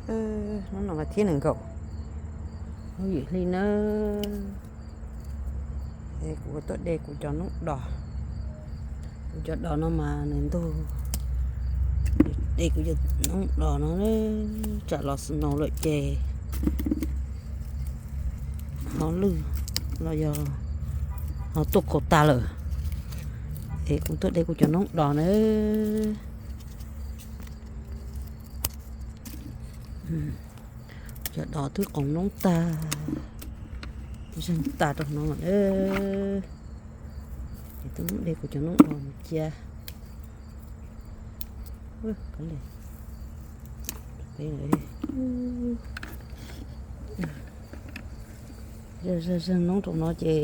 Hnub no vas thib nees nkaum, lub yim hli nawb. Es kuv tuaj de kuv cov noob dos. Kuv cov dos no mas nws ntug, de kuv cov noob dos no, tsam los snow lawm ces ho lwj los yog ho tuaj kaus tas lawm. Es kuv tuaj de kuv cov noob dos nawb. Cov dos twb qoos noob tag, zeeg tag rau no nawb. Es twb muab de kuv cov noob dos mus cia. Zeeg zeeg noob rau no ces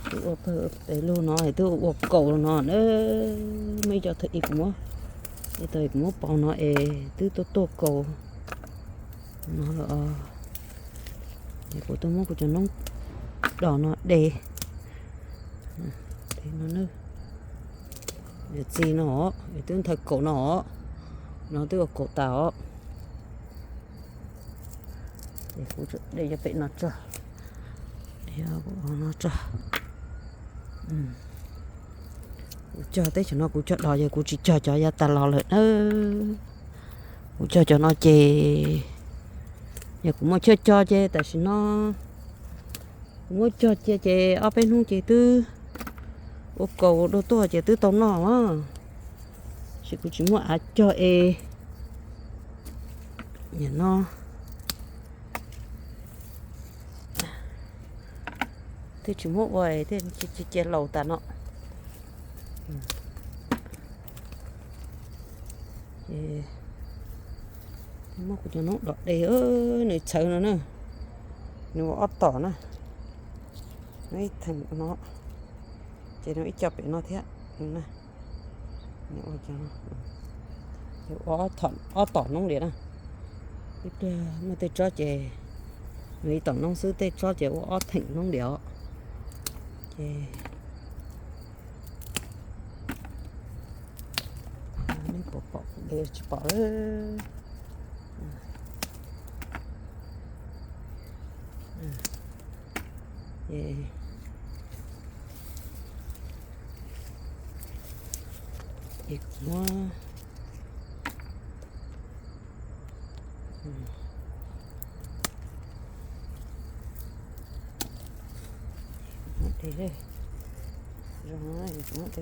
twb ua pawg pes lug no es twb ua kaus no nawb. Muaj ib co thaum ub kuv muab, ib thaum kuv muab pauv no es twb tuaj tuaj kaus no lawm. Es kuv tuaj muab kuv cov noob dos no de. De no nawb. Yog txiv no os, es twb nthaw kaus no os, no twb ua kaus tas os. Es kuv de cov pem no tso, no tso. Kuv cog teb chaws no kuv cog dos, yog kuv tsis cog cov yav tas los lawm nawb. Kuv cog cov no ces yog kuv muaj chaw cog ces tam sim no kuv muab cog cia ces ob peb hnub ces twb ua kaus dua tuaj ces twb tau noj. Tab sis kuv tsis muaj av cog es no twb tsis muab ua, cia laus tas no. Muab kuv cov noob dos de, nws txhawv no na, nws ua ob tom na, nws ib theem no, ces nws ib co pem no thiab. Ua ob tom noob li na. Ib pliag muaj tej tsob ces nws ib tom noob xwb, tej tsob ces ua ob theem noob li os. Ces nej puas pom kuv de tsis pom lawm. Ces kuv muab de, zoo, kuv muab de no,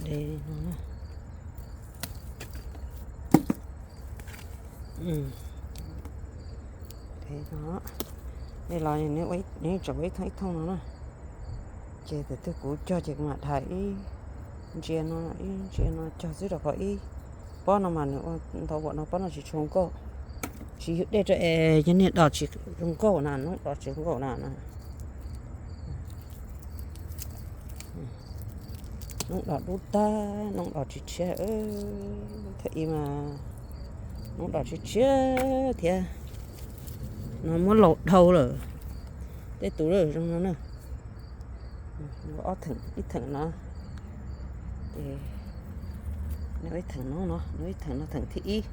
de no. De no, de los nws tseem ua ib thooj ib thooj no na. Ces tus twg kuv cog ces kuv mam dhais ib ntsia no, ib ntsia no cog xwb rau qhov ib pob no mas nws ua ntau vuam no, pob no tsis tshua zoo nkauj. Tsis yug dej rau es cov niag dos tsis zoo nkauj na, noob dos tsis zoo nkauj na. Noob dos dub tag, noob dos tsis tshiab. Thaum ub mas noob dos tsis tshiab thiab, no muab laus dhau lawm. Tej tus zoo no na. Ob theem, ib theem no, ces nws ib theem no, nws ib theem no theem thib ib,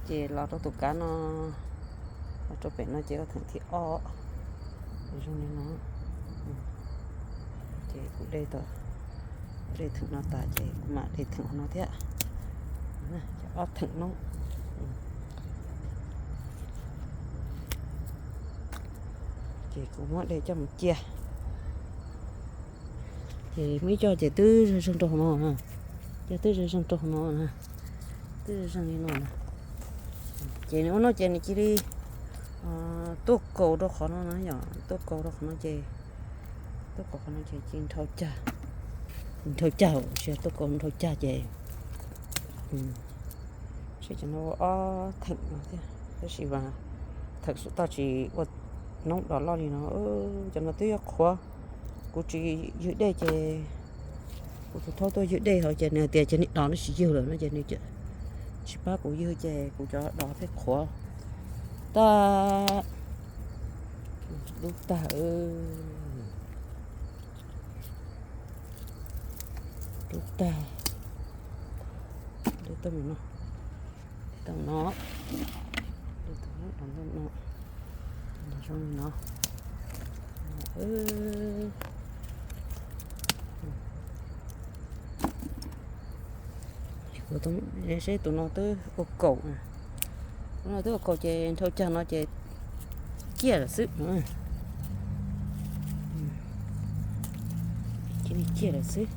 ces los rau tus kav no, los rau pem no ces ua theem thib ob. Zoo li no, ces kuv de, de theem no tas ces kuv mam de theem no thiab. Ob theem no, ces kuv muab de coj mus cia. Ces muaj ib co ces twb zeeg zeeg rau hauv no, cov twb zeeg zeeg rau hauv no, twb zeeg li no. Ces nws ua no ces nws cia li tuaj kaus rau qhov no na, yog tuaj kaus rau qhov no ces, tuaj kaus qhov no ces cia li nrhau cag, nrhau cag, tsis yog tuaj kaus, nrhau cag ces, saib cov no ua ob theem no thiab, tab sis mas theem xub toj tsis ua noob dos loj li no, cov no twb yuav qhuav. Kuv tsis ywg dej ces, kuv tus thaub tuaj ywg dej hauv ces nws hais tias cov niag dos no tsis ywg lawm no ces nws tsis pab kuv ywg ces kuv cov dos thiaj qhuav tag, dub tag. Rub tag, de tau no, de tau no, de tau no, zoo li no. Kuv seb tus no twb ua kaum, tus no twb ua kaum ces nrhau cag no ces ciaj lawm xwb. Cia li ciaj lawm xwb.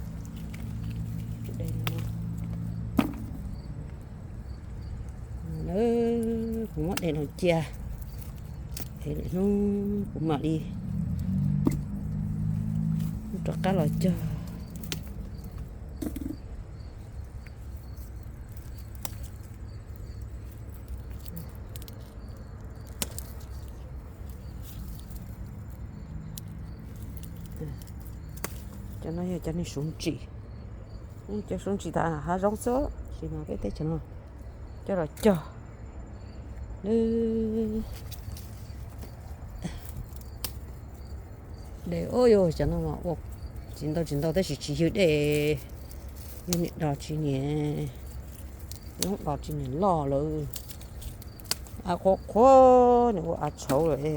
Kuv muab de no cia, es lwm hnub kuv mam li rov qab los cog. Cov no yog cov neeg suv ntsim, cov suv ntsim tas hav zoov xwb, tab sis mas peb teb chaws no coj los cog. De, o, yog cov no mas ua tsis ntau tsis ntau tab sis tsis ywg dej, yog niam dos tsis niam, noob dos tsis niam loj lawm. Av qhuav qhuav, nws ua av tshauv lawm.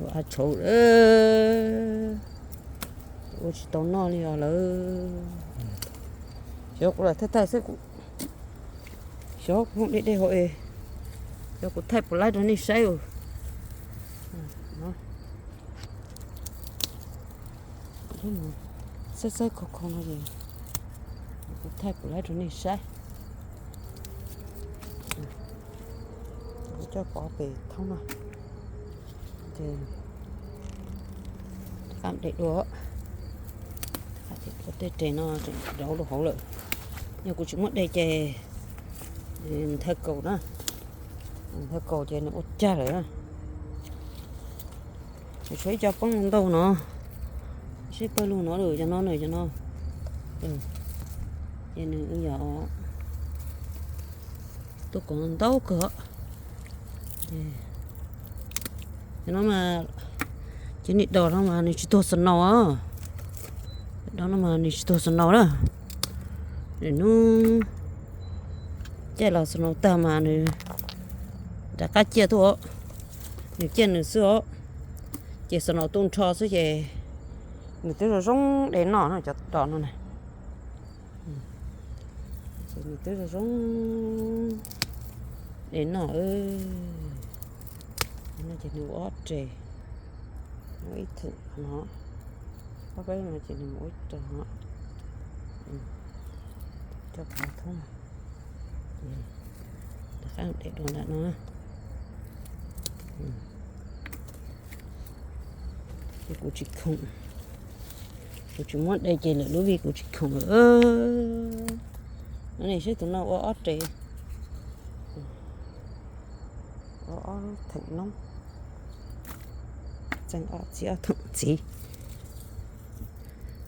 Ua av tshauv lawm, ua tsis tau noj li os lawm. Xyov kuv lam thaij thaij xwb, xyov kuv dej dej hauv es, xyov kuv thaij puas laib rau nej saib. Xaib xaib khov kho no es kuv thaij puas laib rau nej saib. Kuv coj pov pem thoob no, ces qab de dua, qab de dua tej res no rau rau hauv lawm. Yog kuv tsis muab de ces nthaw kaus na, nthaw kaus ces nws ua cag lawm. Nws tshuav ib co poob ntau no, seb pawg lug no lawm, cov no na, cov no, ces nws yog tuaj kaus ntau kawg. Cov no mas, cov niag dos no mas nws tsis tuag snow os. Dos no mas nws tsis tuag snow na. Lwm hnub caij los snow tag mas nws rov qab ciaj tuaj os. Nws ciaj nws xwb os. Ces snow tu nrho xwb ces nws twb zoo zoo de noj na, cov dos no na. Ces nws twb zoo zoo de noj. No ces nws ua ob res, muab ib thwm qhov no, ob peb no ces nws mus ua ib res no. Coj pov thoob, rov qab de dua nram no. Ces kuv tsis khoom, kuv tsis muab de ces lwm lub vij kuv tsis khoom lawm. No ne, seb tus no ua ob res, ua ob theem noob, txeeg ob txiv ob theem txiv.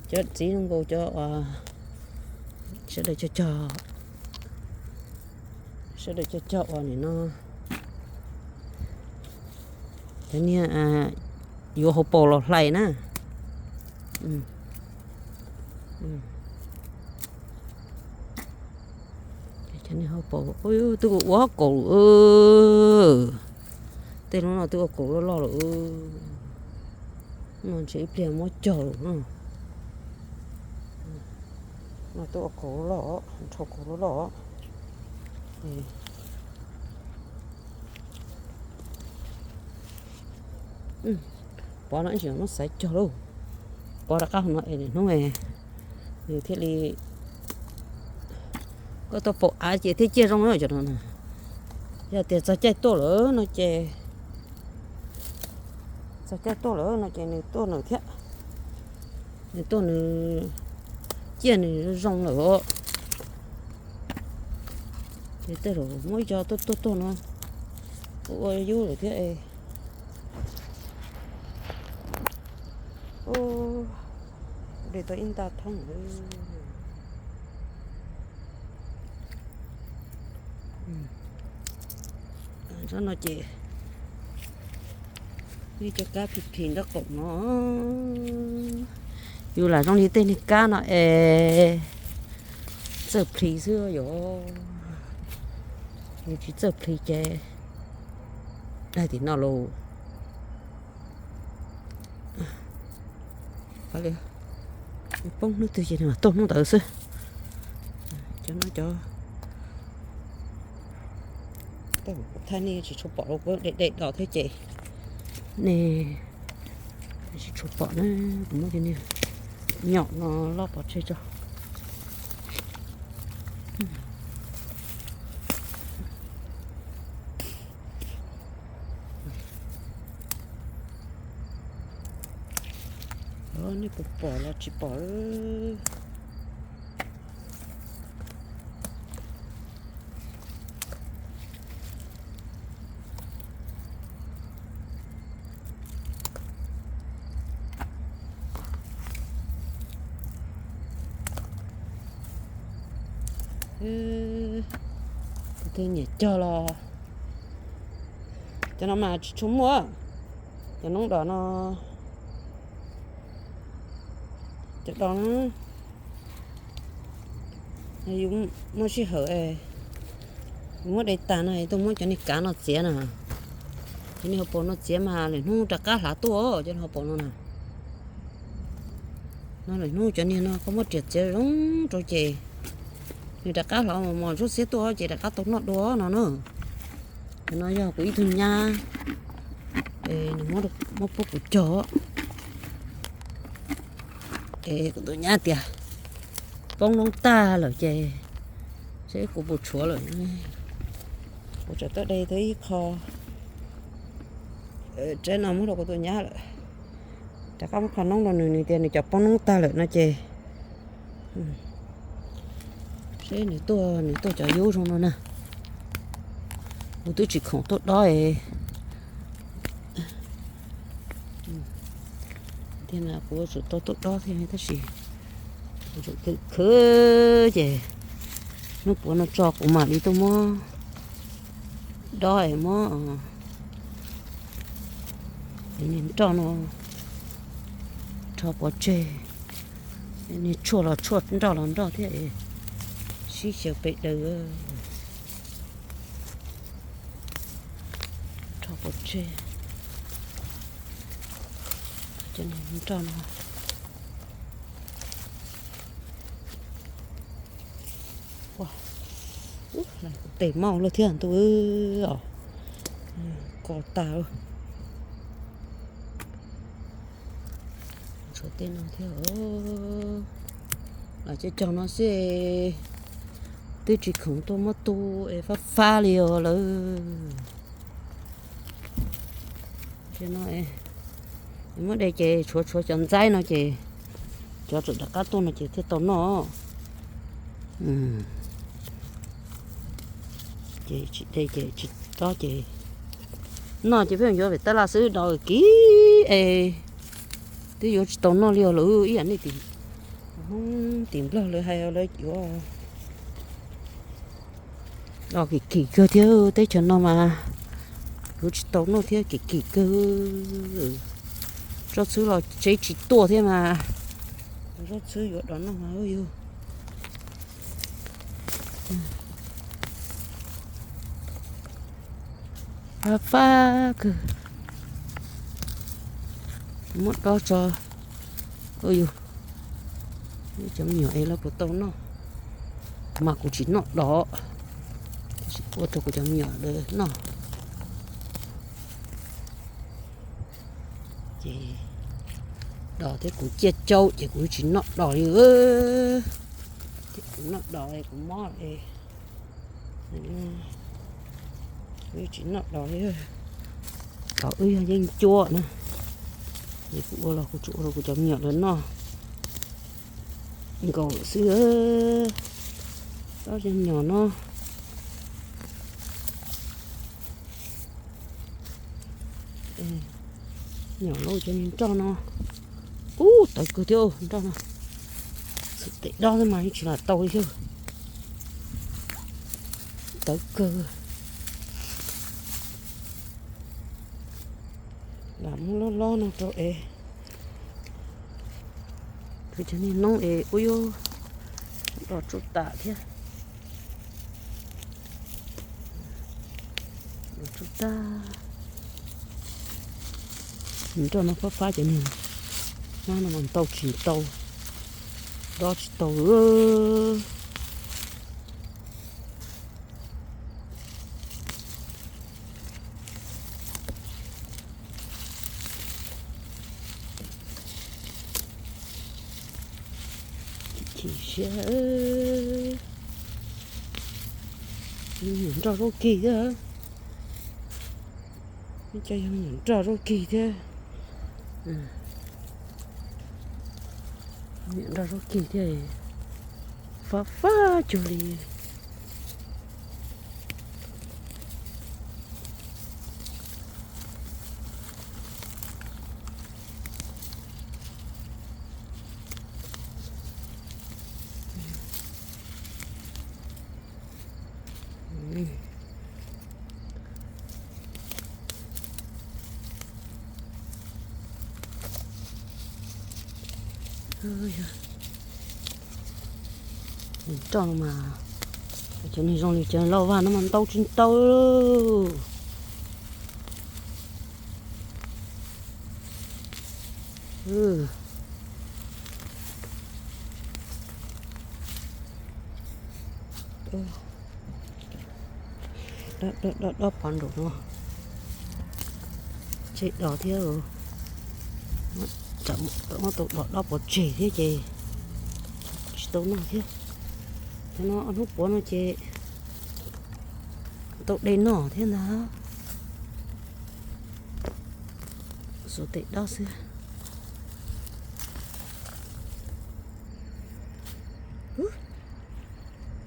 Cov txiv zoo nkaus cov uas sawv daws cog cog, sawv daws cog cog uas nim no cov niag yuav hauv paus los hlais na. Cov niag hauv paus twb ua kaus lawm. Tej lub no twb ua kaus loj loj lawm. No ntshe ib pliag muab cog lawm. No twb ua kaus loj loj, nrhau kaus loj loj. Pov no ib ntsis muab xaiv cog lauj. Pov rov qab hauv no es hnub nws thiaj li, koj tau faus av ces thiaj ciaj zoo na cov no. Yog tias txog caij tuaj lawm no ces, txog caij tuaj lawm no ces nws tuaj nws thiab, nws tuaj nws ciaj nws zoo lawm os. Ces tej zaum muab ib co tuaj tuaj tuaj no ua ua yub lawm thiab. Ub, de tau ib nta thoob. Tsob no ces Nej cov kab phim phim nraub qaum no, yus lam zoo li tej niag kab no es txawj plhis xwb yom. Yus tsis txawj plhis ces daig tim no los. Poob hnub twg ces nws tuaj hnub ntawd xwb. Cov no cov thaij nej tsis tshua pom los kuv de de dos thiab ces nej tsis tshua pom na. Kuv muab cov niag nyom no loj pov tseg tso. Nej puas pom los tsis pom? Tus twg nyiam cog los cov no mas tsis tshua muaj. Cov noob dos no, cov dos na, yus muaj sij hawm, yus muab de tas no tuaj muab cov niag kav no txiav na. Cov niag hauv paus no txiav mas lwm hnub rov qab hlav tuaj cov niag hauv paus no na. No lwm hnub cov niag no koj muab riam txiav zoo rau ces nws rov qab hlav mos mos ntsuab xiab tuaj ces rov qab tau noj dua no na. Cov no yog kuv ib tug nyab, nws muab pub kuv cog. Es kuv tus nyab tias poob noob tag lawm ces seb kuv puas tshuav lawm. Kuv tseem tuaj de tau ib qho tsaib no muab rau kuv tus nyab lawm. Rov qab muab qho noob rau nws, nws tias nws cov poob noob tag lawm no ces seb nws tuaj, nws tuaj cov yub zoo no na. Kuv twb tsis khoom tuaj dob es thiab mas kuv tsum tau tuaj dob thiab tab sis kuv tsum khwv khwv ces hnub puav no tso kuv mam li tuaj muab dob es muab niag nroj no rho pov tseg. Niag tshuaj los tshuaj, nroj los nroj thiab, sib xyaw pes daws. Rho pov tseg cov niag nroj no. Ua, tes maj lawm thiab ntuj os, koj tag. Tshuav tej no thiab, lam cog cog no xwb, twb tsis khoom tuaj muab tu es fab fab li os lawm. Muab de ces tshuav tshuav cov ntxaib no ces cov tseem rov qab tuaj no ces thiaj tau noj. Ces tsis de ces tsis tob ces noj ces pheej yuav pem tab laj xwb, do kim es twb yuav tsis tau noj li os lawm ib yam nej tim Hmoob tim Nplog lawv hais lawv yuav do kim kim kawg thiab teb chaws no mas yuav tsis tau noj thiab kim kim kawg. Tsob txhwb los tsev tsis tuaj thiab mas tsob txhwb yuav do noj mas yug. Fab fab kawg. Muab dob tso. Yug, cov me nyuam es lawv puas tau noj? Mas kuv tsis noj dos, tab sis ua rau kuv cov me nyuam lawv noj. Ces dos thiab kuv ciaj caub ces kuv tsis noj dos li. Ces kuv noj dos kuv mob es kuv tsis noj dos li. Thaum wb yog yeej cuab na, es kuv ua los kuv tsuas ua rau kuv cov me nyuam lawv noj nkaus xwb. Tsob yeej nyom no, nyom lauj, cov niag nroj no, ub, tawv kawg thiab nroj no. Xwm teb dob xwb mas yeej tsis lam tau li thiab. Tawv kawg. Lam muab lob lob no rau es, kuv cov niag noob es ua yuav los tsuj tas thiab. Los tsuj tas. Nws nroj no fab fab cov niag nab no mas ntau tsis ntau, dob tsis tau. Chim siab, nyuam nroj zaub kig thiab. Cov yog nyuam nroj zaub kig thiab. Nyuam nroj zaub kig thiab, fab fab cuag li. Roj no mas, cov niag zoo li cov loj vag no mas ntau tsis ntau. Dob dob pov nraum no, tseg dos thiab. Muab tau dos dob pov tseg thiab ces tsis tau noj thiab. Cov no ob hnub puav no ces tau de noj thiab ntag. Xuas tes dob xwb.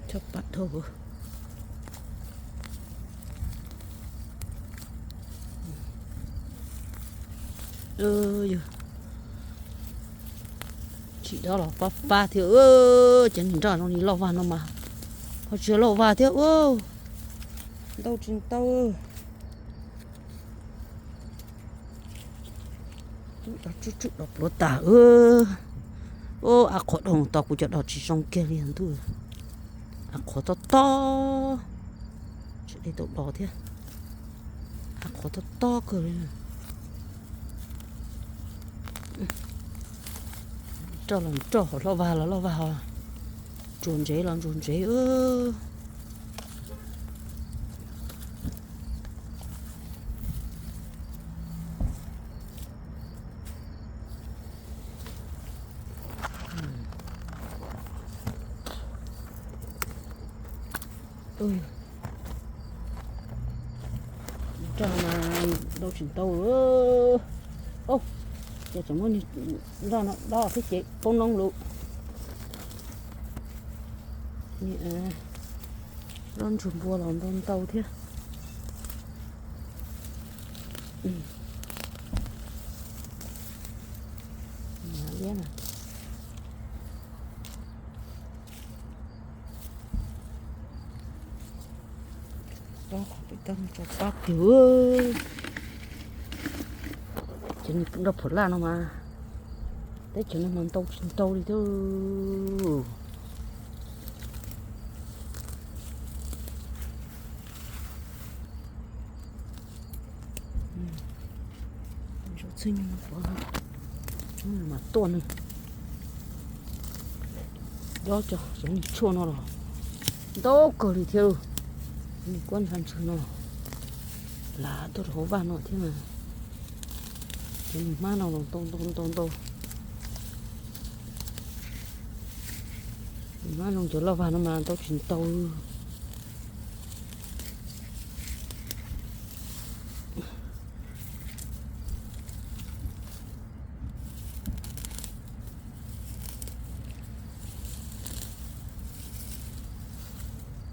Choj pam dhau. Yog tsis dob los fab fab thiab. Cov niag nroj zoo li loj vag no mas ho tsis yog loj vag thiab. Ntau tsis ntau. Tsuj tsuj dos pluav tas. Av qhuav dob tos kuv cov dos tsis zoo kiag li ntuj. Av qhuav tob tob, tsis de tau dos thiab. Av qhuav tob tob kawg li. Roj los roj, hauv loj vag los loj vag, ntsuag ntsev los ntsuag ntsev. Roj mas ntau tsis ntau. Ces tseem muab nroj no dob thiab ces poob noob lawm. Dob ntsuag npua los ntau ntau thiab. Liab na. Dob qhov pem toj no tso pab tiag. Cov niag nroj phuam laj no mas, teb chaws no mas ntau tsis ntau li thiab. Txheej tshoob mas tuaj ne. Dob cov niag tshuaj no los ntau kawg li thiab. Niag kuab ntsa ntswg no los lam tuaj rau hauv vaj no thiab mas. Cov niag hmab no los ntau ntau ntau ntau. Niag hmab zoo cov loj vag no mas ntau tsis ntau.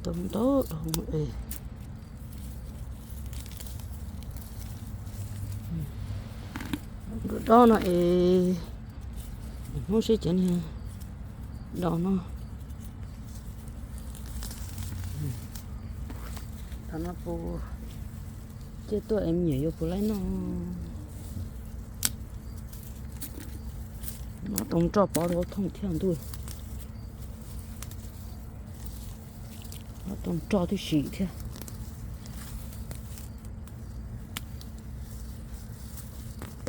Tau ntau dhau es. Nkawd dob no es, hnub seb cov niag dos no, thaum no puas ciaj tuaj es me nyuam yuav puas laib noj. Tau roj pov nkaus thooj thiab ntuj. Tau roj tib si thiab.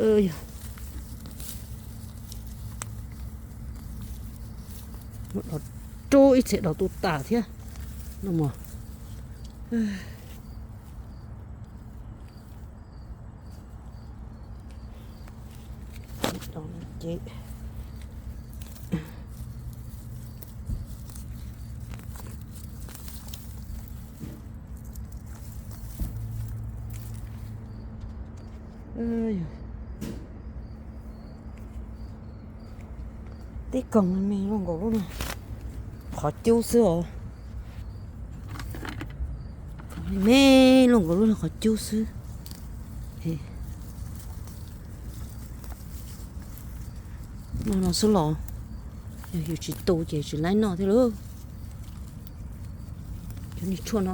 Yog muab dos rub ib txhia dos tu tas thiab no mog. Tib koog me luaj nkaus lub qhov cub xwb os. Me luaj nkaus lub qhov cub xwb. Noj no xwb los, yog yus tsis tu ces tsis laib noj thiab lauj. Cov niag tshuaj no,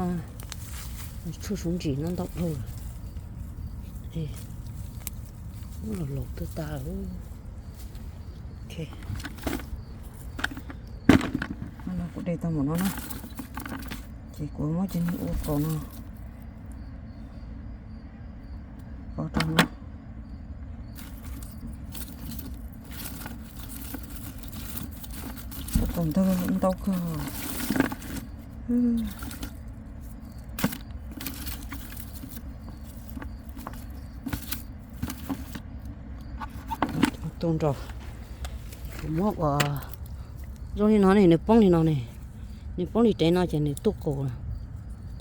tshuaj suv ntsim no ntau dhau lawm. Muab los laus tuag tas lawm. Ok. No kuv de tau mus no na, ces kuv muab cov niag ua kaus no pov rau no. Ua kaus ntau kawg. Tu nrog, kuv muab ua zoo li no ne, nws poob li no ne, nws poob li rev no ces nws tuaj qaus lawm.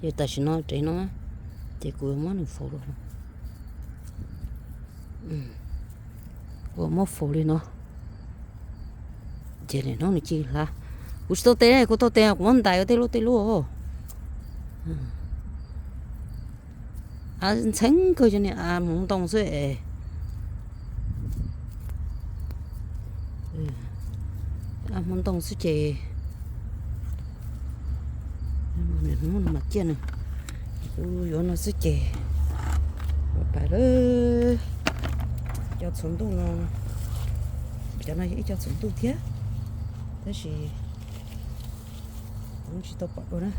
Ces tam sim no rev no, ces kuv yuav muab nws faus rau, kuv muab faus li no. Ces nim no nws cia li hlav. Kuv tsis tau tes, kuv tau tes kuv muab ntais ua tej lub tej lub. Ntxhee kawg cov niag av hmoov ntoo xwb es. Av hmoov ntoo xwb ces, hnub no mas ciaj nws, kuv yuav no xwb ces pais lawm. Cov txhuv ntuj no, cov no yog ib co txhuv ntuj thiab, tab sis kuv tsis tau pom dua na.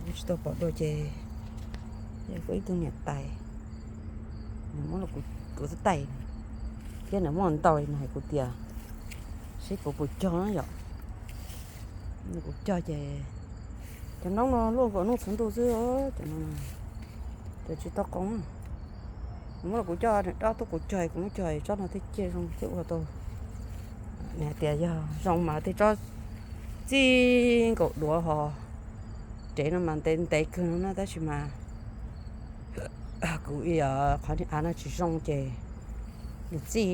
Kuv tsis tau pom dua ces yog kuv ib tug niam tais, nws muab los kuv, kuv xub tais, thiab nws muab ntaus li nws hais kuv tias, seb kuv puas cog na yom. Nws kuv cog ces cov noob no luaj nkaus noob txhuv ntuj xwb, cov no, cov tsis tau qoo. Nws muab los kuv cog, nws dob tuaj kuv cog, kuv muab cog tsob no thiaj ciaj zoo thiaj ua tau. Nws hais tias yog zoo mas tej tsob txij nkaus duav ho rev no mas ntev ntev kawg no na, tab sis mas kuv qhov niag av no tsis zoo ces nws txij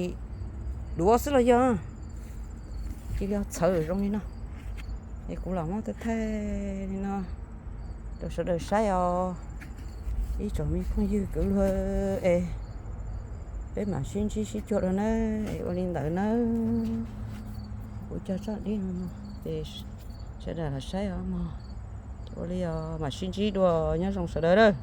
duav xwb los yog cia li txhawv zoo li no. Es kuv los muab thaij thaij li no rau sawv daws saib os, ib tsoom me phooj ywg kwv luag es, peb mam sib ntsib sib cuag dua nawb, es ua li ntawd nawb. Kuv cog tsob dib no ces sawv daws los saib os mog. Ua li os, mam sib ntsib dua, nyob zoo sawv daws lawm.